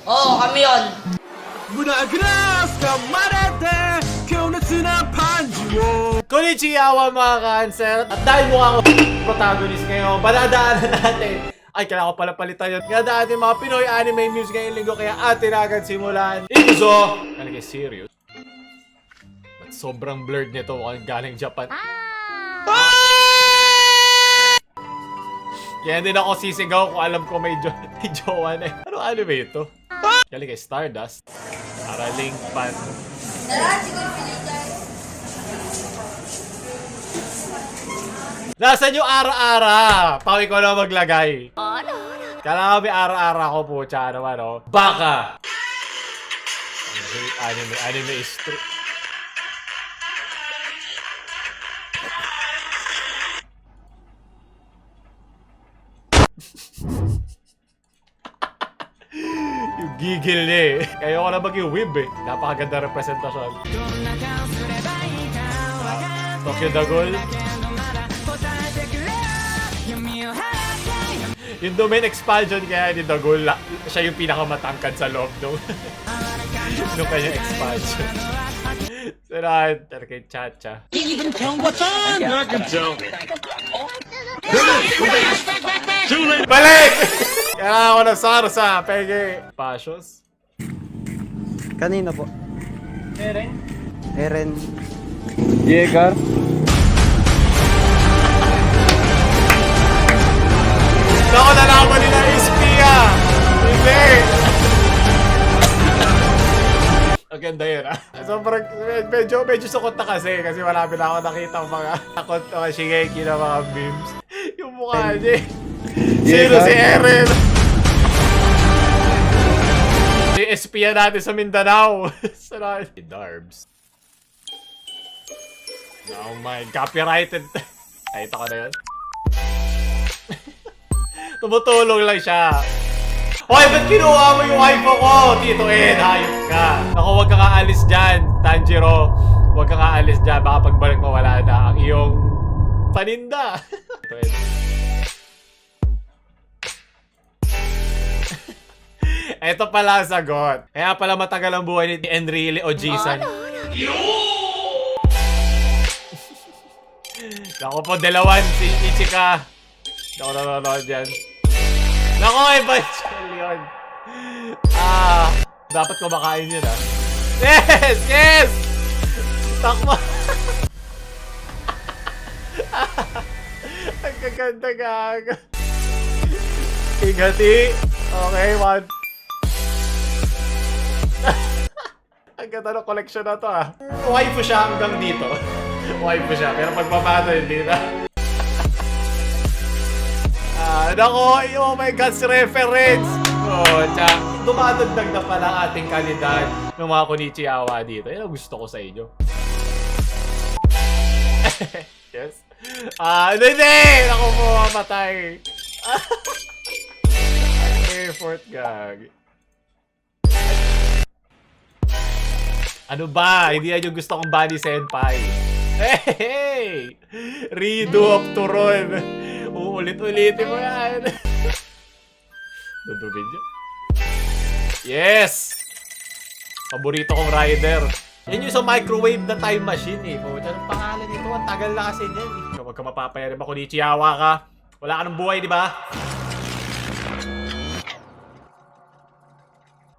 Oo, kami yun. Konnichiwa, mga cancer! At dahil mukha ako protagonist ngayon, padadaanan natin. Ay, kailangan ko pala palitan yun. Kaya natin mga Pinoy anime music ngayong linggo, kaya atin agad simulan. Ikuzo! Ano kay serious? Ba't sobrang blurred nito? Mukhang galing Japan. Ah! Kaya hindi na ako sisigaw kung alam ko may, may jowa na eh. Ano anime ito? Galing kay Stardust. Araling Pan. Nasaan yung ara-ara? Pawi ko na maglagay. Kailangan may ara-ara ko po, tsaka naman, oh. Baka! I hate anime. Anime is true. Yung gigil niya eh. Kaya ko na maging weeb eh. Napakaganda representasyon. Ah, Tokyo Dagol. Yung domain expansion kaya ni Dagol, siya yung pinakamatangkad sa loob nung, nung kanyang expansion. Sunod, tara kay Chacha. Balik! Kailangan ko ng sarsa, pege. Pasios. Kanino po? Eren. Eren. Jäger. Naku, nalaman nila Ispia! Hindi! Ang ganda yun ah. Sobrang, medyo, medyo sukot na kasi marami na ako nakita ang mga takot mga Shigeki na mga memes. Yung mukha niya eh. Sino si Eren? Yung espiya natin sa Mindanao. Sarap. Darbs. Oh my, copyrighted. Ay, ito ko na yun. Tumutulong lang siya. Hoy, ba't kinuha mo yung waifu ko? Tito Ed, hayop ka. Naku, huwag kang aalis dyan, Tanjiro. Huwag kang aalis dyan. Baka pagbalik mo, wala na ang iyong paninda. Tito Ed. Ito pala ang sagot. Kaya pala matagal ang buhay ni Enrile o Jisan. Naku po, dalawan si Ichika. Naku, nanonood yan. Naku, Evangelion! Ah, dapat kumakain yun ah. Yes! Yes! Takbo! Ang gaganda gag. Igati. Okay, one. Ang ganda ng collection na to ah. Waifu siya hanggang dito. Waifu siya, pero pagbaba na hindi na. Ah, nako, oh my God, reference! Oh, tsa, dumadagdag na pala ang ating kalidad ng mga Konnichiwa dito. Yan ang gusto ko sa inyo. Yes. Ah, hindi! Hindi! Naku po, mamatay. Okay, fourth gag. Ano ba? Hindi yan yung gusto kong Bunny Senpai. Hey! Hey! Redo of Turon. Uulit-ulitin mo yan. Dudubin niya. Yes! Paborito kong rider. Yan yung sa microwave na time machine eh. Puta, anong pangalan nito? Ang tagal na kasi niyan eh. Huwag ka mapapaya rin ba Kunichiyawa ka? Wala ka ng buhay, di ba?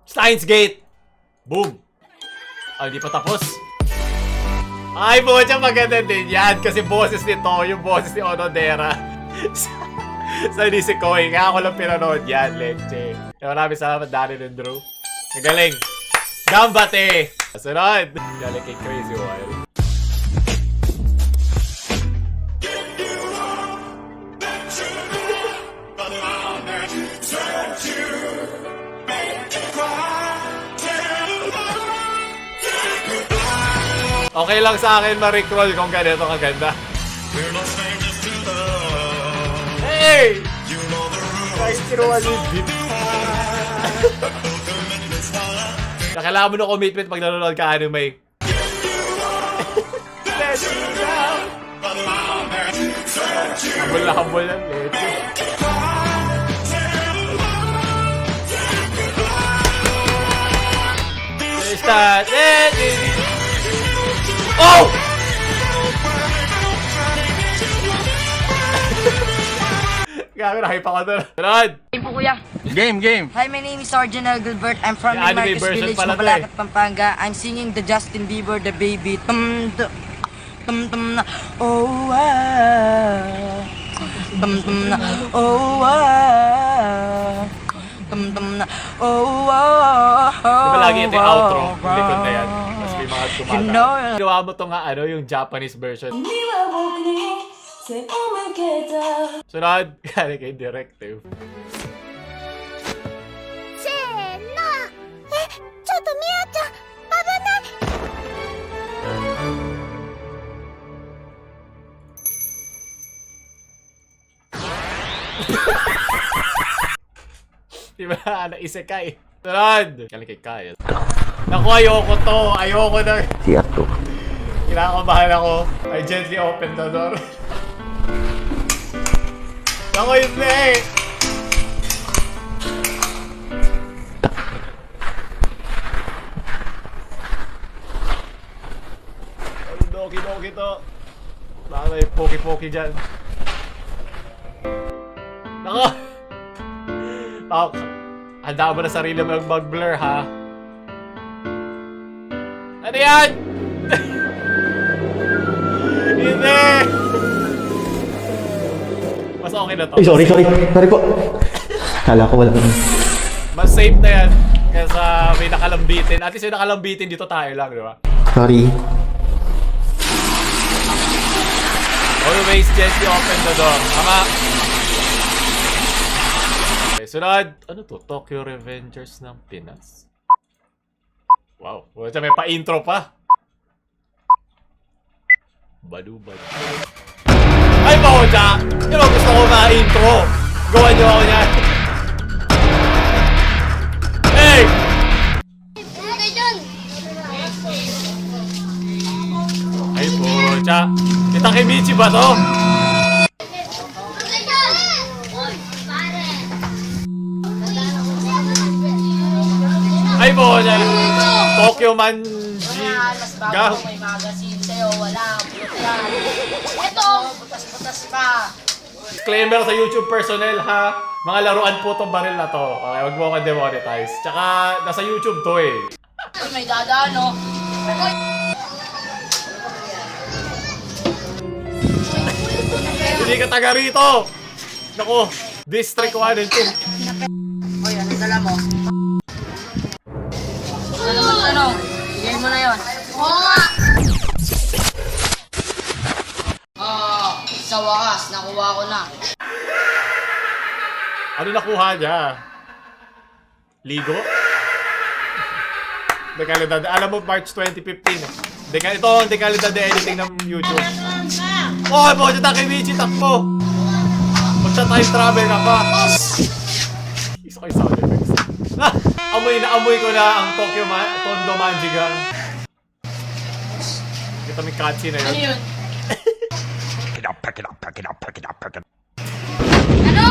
Steins Gate! Boom! Ay, hindi pa tapos. Ay, pucha, maganda din yan. Kasi boses nito, yung boses ni Onodera. Sa Nisekoi. Kaya ako lang pinanood yan, leche. Kaya maraming salamat, Danny and Drew. Nagaling. Gambate! Sunod! Galing kay Crazy Wild. Okay lang sa akin ma-recrawl kung ganito kaganda. Hey! Kahit kinuha niyo yung beat. Na kailangan mo ng commitment pag nanonood ka anime. Habol na habol yan, leche. Ta eh, eh. Oh! Gago, na-hype ako doon. Sunod! Game po, kuya. Game, game. Hi, my name is Sergeant Gilbert. I'm from Yung anime Marcos version Village, pala to eh. Mabalacat, Pampanga. I'm singing the Justin Bieber, "The Baby." Tum tum tum tum na oh ah. Tum tum na oh ah. Tum tum na oh ah. Di ba lagi ito yung outro? Yung likod na yan. Tapos may mga You know, tumata. Ginawa mo to nga ano, yung Japanese version. Sunod! Galing kay Directive. せーの。え、ちょっとみやちゃん、危ない。 Di ba? Ano, isekai. Sunod! Galing kay Kyle. Naku, ayoko to. Ayoko na. CR2. Kinakabahan ako. I gently open the door. Naku, hindi! Ano, doki-doki to. Baka may poki-poki dyan. Nako! Pak, handa mo na sarili mo mag-blur, ha? Ano yan? Hindi! Mas okay na to. Ay, sorry, sorry. Sorry po. Kala ko wala. Mas safe na yan. Kaysa may nakalambitin. At least may nakalambitin dito tayo lang, di ba? Sorry. Always gently open the door. Tama! Okay, sunod. Ano to? Tokyo Revengers ng Pinas? Wow. Wala siya, may pa-intro pa. Badu-badu. Ay, Baoja! Yun ang gusto ko ma-intro. Gawa niyo ako niyan. Hey! Ay, pucha. Kita kay Michi ba to? Ay, pucha. Tokyo Manji. Gang. May magazine sa'yo, wala. Ito! Butas-butas pa. Disclaimer sa YouTube personnel ha. Mga laruan po tong baril na to. Okay, wag mo akong demonetize. Tsaka, nasa YouTube to eh. Uy, may dadaan, oh. Hindi ka taga rito! Naku, District 1 and 2. Uy, ano dala mo? Ano mo tanong? Bigay mo na yon. Oo nga! Ah, sa wakas, nakuha ko na. Ano nakuha niya? Ligo? Dekalidad. Alam mo, March 2015. Ito ang dekalidad de editing ng YouTube. Oh, Bojo Takemichi, takbo! Magsa-time travel ka pa. Isa ko yung sound effects. Ah! Amoy na amoy ko na ang Tokyo Tondo Manji Gang. Kita may cutscene na yun. Ano yun? Ano?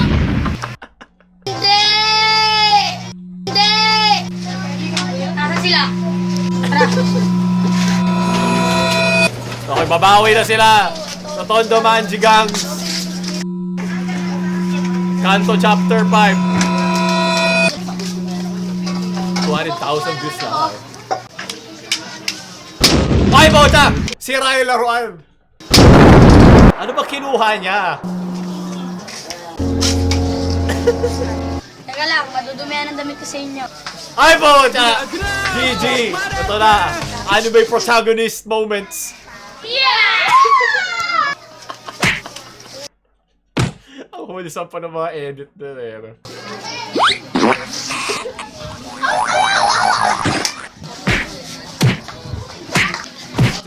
Hindi! Hindi! Nasa sila? Okay, babawi na sila sa Tondo Manji Gangs. Kanto Chapter 5. 200,000 views na. Ay, bota! Sira yung laruan! Ano ba kinuha niya? Teka lang, madudumihan ang damit ko sa inyo. Ay, bota! GG! Ito na! Anime protagonist moments. Yeah! Ang hulisan pa ng mga edit na eh. No?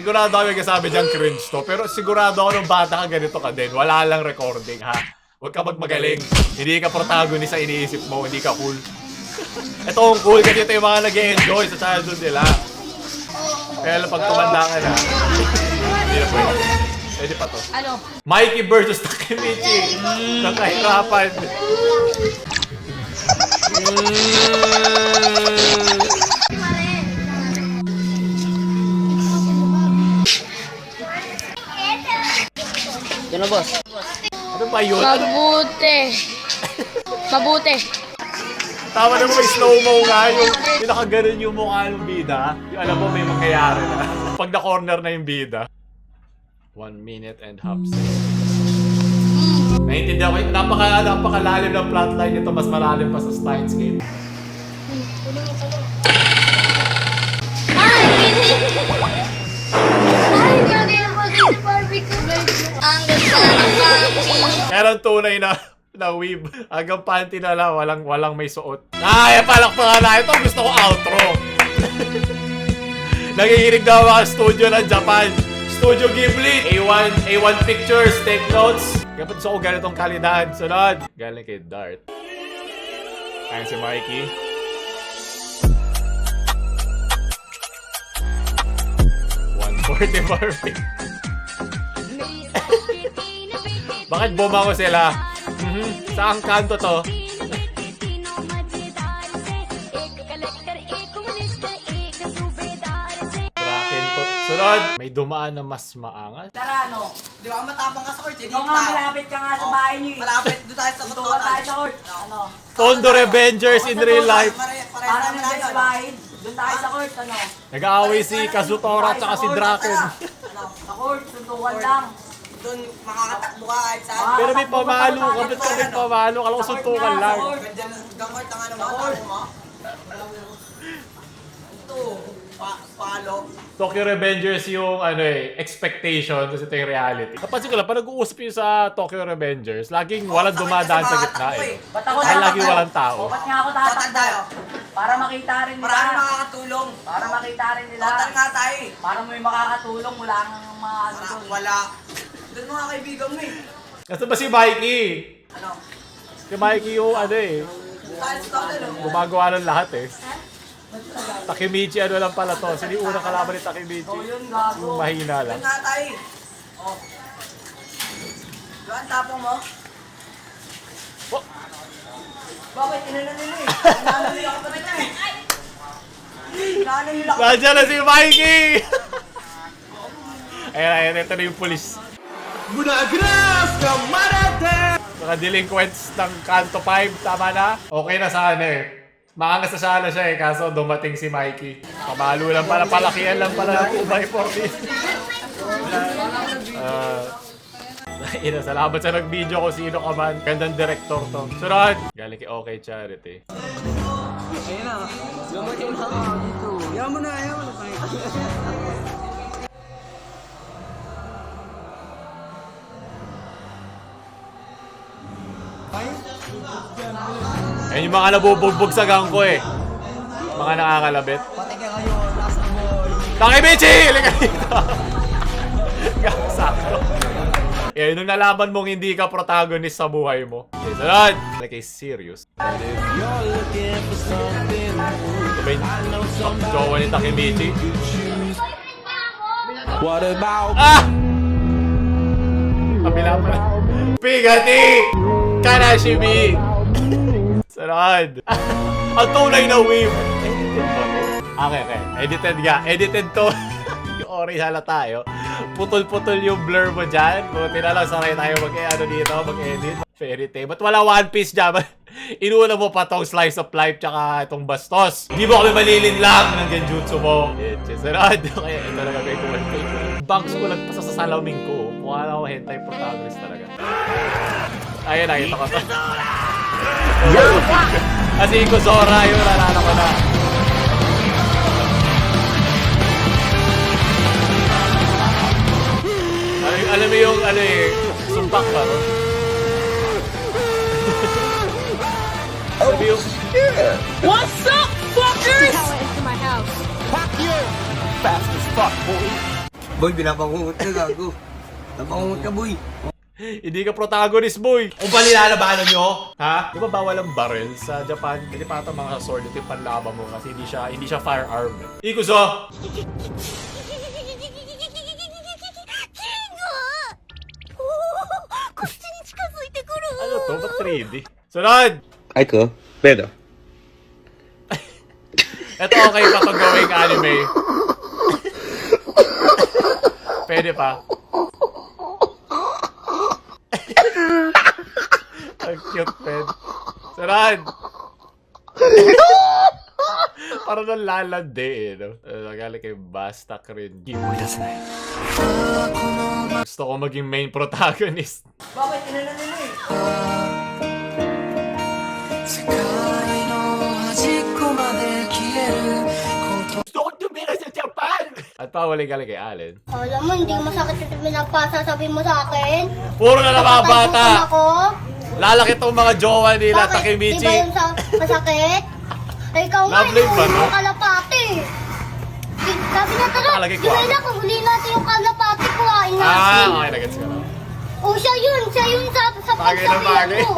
Sigurado ako may kasabi dyan cringe to. Pero sigurado ako nung bata ka ganito ka din. Wala lang recording ha. Huwag ka magmagaling. Hindi ka protagonist sa iniisip mo. Hindi ka cool. Ito ang cool kasi ito yung mga nag enjoy sa childhood nila. Kaya lang pag tumanda ka na, hindi na pwede. Pwede pa to. Ano? Mikey versus Takemichi. Ng kahirapan. boss? Ano ba yun? Ano? Mabuti. Mabuti. Tama naman, may slow-mo nga. Yung nakaganon yung mukha ng bida. Yung alam mo may mangyayari na. Pag na-corner na yung bida. 1 minute and half second. Naiintindihan ko. Napakalalim ng plotline nito. Mas malalim pa sa Steins Gate. Ay! Ay, gagawin ko din si Barbie ko. Ang ganda ng papi. Pero ang tunay na na weeb. Hanggang panty na lang, walang may suot. Ay, palakpakan na. Ito gusto ko outro. Nanginginig na ang mga studio ng Japan. Studio Ghibli, A1, A1 Pictures, take notes. Dapat gusto ko ganitong kalidad. Sunod. Galing kay Dart. Ayan si Mikey. 144 feet. Bakit bumango sila? Saang kanto to? Draken to. Sunod! May dumaan na mas maangas. Tara, ano? Di ba matapang ka sa court? Hindi Ikaw nga, malapit ka nga sa bahay niyo eh. Malapit doon tayo sa Tuwa tayo sa court. Ano? Tondo Revengers in real life. Para nandun sa bahay. Doon tayo sa court, ano? Nag-aaway si Kazutora at si Draken. Ano? Sa court, suntukan lang. Doon makakatakbo ka kahit saan. Pero may pamalo ka. Ba't ka may pamalo? Kala ko suntukan lang. Ganyan hanggang court ang ano mo. Mo. Ito, palo. Tokyo Revengers yung ano eh, expectation kasi ito yung reality. Napansin ko lang, pag nag-uusap yung sa Tokyo Revengers, laging walang dumadaan sa gitna eh. Ba't ako Ay, tatakbo? laging walang tao. O, ba't nga ako Total tatakbo? tayo. Para makita rin nila. Marami makakatulong. Para makita rin nila. Total nga tayo eh. Para may makakatulong, wala kang mga ano Wala. doon. Wala. Doon mga kaibigan mo eh. Nasaan ba si Mikey? Ano? Si Mikey yung ano eh, Tayo sa total oh. gumagawa ng lahat eh. Takemichi ano lang pala to. Sino yung unang kalaban ni Takemichi? Oh, yun, gago. Yung mahina lang. Doon nga tayo eh. Oh. Doon tapong mo. Oh! Bakit? Inano nila eh. Inano nila ako pa eh. Inano nila ako. Nandiyan na si Mikey! Ayan, ayan, ito na yung pulis. Mga delinquents ng Kanto 5, tama na? Okay na sana eh. Maangas na sana siya eh, kaso dumating si Mikey. Pamalo lang pala, palakihan lang pala ng 2x4 dito. Ina, salamat sa nag-video ko sino ka man. Gandang director to. Sunod! Galing kay OK Charity. Ayaw mo na, ayaw mo na. Ayun yung mga nabubugbog sa gang ko eh. Mga nakakalabit. Takemichi! Halika dito! Sakto. Eh, nung nalaman mong hindi ka protagonist sa buhay mo. Okay, sunod! Like a serious. Ito ba yung jowa ni Takemichi? What about Ah! Kabila pala. Pigati! Kanashimi! Sunod! Ang tunay na wave! Edited ba to? Okay. Edited nga. Edited to. Yung orange halata tayo. Putol-putol yung blur mo dyan. Buti na lang sanay tayo mag-ano dito, mag-edit. Fairy tale. Ba't wala One Piece dyan? Inuuna mo pa tong slice of life tsaka itong bastos. Di mo kami malilin lang ng genjutsu mo. Etche, sunod. Kaya ito na gagawin ko one take. Bangs ko nagpasa sa salamin ko. Mukha na ako hentai protagonist talaga. Ayun, nakita ko to. Kasi ko Zora, yun, naalala ko na. Alam mo yung, ano eh, sumpak ba, no? Sabi yung, What's up, fuckers? Into my house. Boy, binabangungot ka, gago. Nabangungot ka, boy. Hindi ka protagonist, boy! Kung ba nilalabanan nyo? Ha? Di ba bawal ang barrel sa Japan? Hindi pa ata mga sword ito yung panlaban mo kasi hindi siya firearm. Eh. Ikuzo! キングおおこっちに近づいてくる Ano to? Ba't 3D? Sunod! Ay ko, pero. Ito okay pa itong gawing anime. Pwede pa. Cute, man. Saran! Parang nalalandi eh, no? Galing kay Basta Cringe. Gusto ko maging main protagonist. Bakit? Inano nila eh. Gusto ko tumira sa Japan! At pawali galing kay Allen. Alam mo, hindi masakit yung pinapasasabi mo sa akin. Puro na lang mga Kapatay bata! gutom ako. Lalaki tong mga jowa nila, Bakit? Takemichi. Di ba yung sa masakit? Ay, ikaw nga, Love life ba, inuulo no? yung kalapati. Sabi niya, tara, Nakalagay ko, Joella, kung huli natin yung kalapati, kuhain natin. Ah, okay, nagets ko na. O siya yun, siya yun sa Bagay na pagsabihan bagay. ko.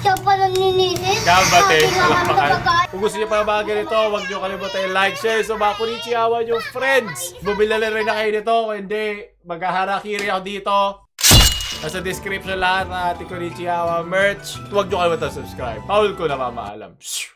Siya pala ninisis. Gabate, Sabi nga kami sa palakpakan. pagkain. Kung gusto niyo pa ng mga ganito, huwag niyo kalimutan i-like, share, so mga konnichiwa yung friends. Bumili na rin na kayo nito. Kung hindi, maghaharakiri ako dito. Nasa description lahat ng ating konnichiwa merch. Huwag niyo kalimutan subscribe. Paul ko na mamaalam. Shhh.